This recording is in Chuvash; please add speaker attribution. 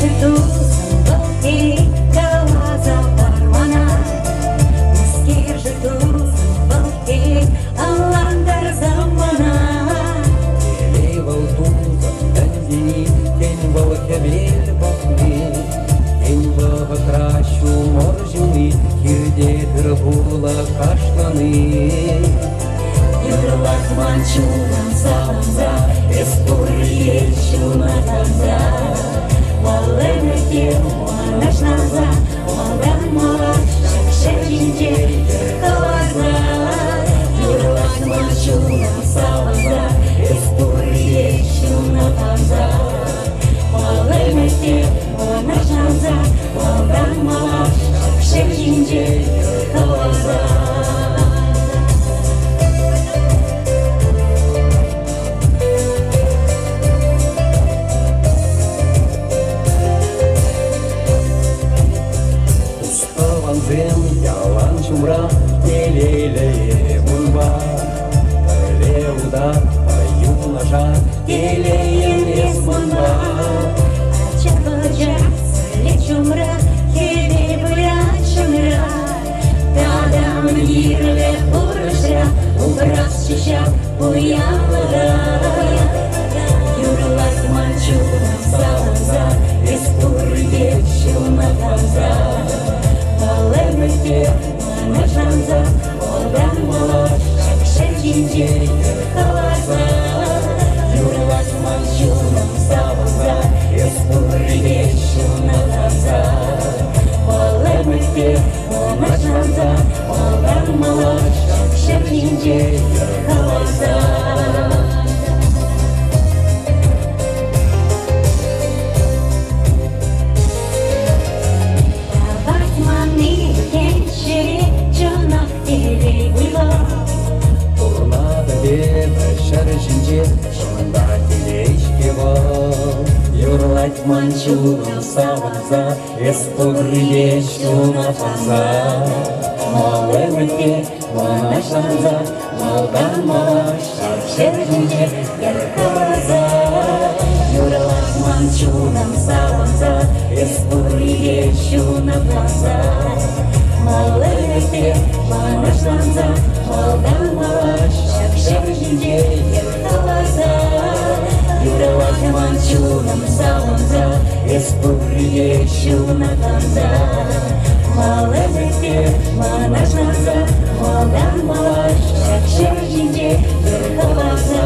Speaker 1: Эсӗ тусӑм вӑл каласа пар мана. Мӗскер-ши тусӑм вӑл ӑнлантарсам мана.
Speaker 2: Телей вӑл тусӑм мӗн тени, тен вӑл хӗвел пӑхни, тен вӑхӑтра ҫумӑр ҫуни, хирте тыр-пулӑ кашлани.
Speaker 1: Юрлать ман чунӑм савӑнса, эс пуррине ҫунатланса. Вӑл ӗмӗрте мӑнаҫланса, малтан мала ҫак ҫӗр ҫинче хӑварса. Юрлать ман чунӑм савӑнса, эс пуррине ҫунатланса. Вӑл ӗмӗрте мӑнаҫланса, малтан мала ҫак ҫӗр ҫинче хӑварса.
Speaker 2: Тӑвансем ялан ҫумра, телейлӗ унпа. Пӗрле утатпӑр юнашар, телейӗм эс манпа.
Speaker 1: Ача-пӑча сӗлет ҫумра, хӗвел вылять ҫумра. Тата мӗн кирлӗ пурнӑҫра, упрасчӗ ҫак пуянлӑха. Юрлать ман чунӑм савӑнса, эс пурте ҫунатланса. Вӑл ӗмӗрте мӑнаҫланса, малтан мала ҫак ҫӗр ҫинче хӑварса. Юрлать ман чунӑм савӑнса, эс пурте ҫунатланса. Вӑл ӗмӗрте мӑнаҫланса, малтан мала ҫак ҫӗр ҫинче хӑварса. Тапать ман иккен ҫӗре чӑнах телей пулас.
Speaker 2: Пурӑнатӑп эпӗ ҫӗр ҫинче, чӑн та телей-ҫке вӑл. Юрлать ман чунӑм савӑнса, эс пуррипе ҫунатланса. Мал ӗмӗтпе мӑнаҫланса, малтан мала ҫак ҫӗр ҫинче йӗр хӑварса.
Speaker 1: Юрлать ман чунӑм савӑнса, эс пуррипе ҫунатланса. Мал ӗмӗтпе мӑнаҫланса, малтан мала ҫак ҫӗр ҫинче йӗр хӑварса. Юрлать ман чунӑм савӑнса, эс пуррипе ҫунатланса. Мал ӗмӗтпе мӑнаҫланса, малтан мала ҫак ҫӗр ҫинче йӗр хӑварса.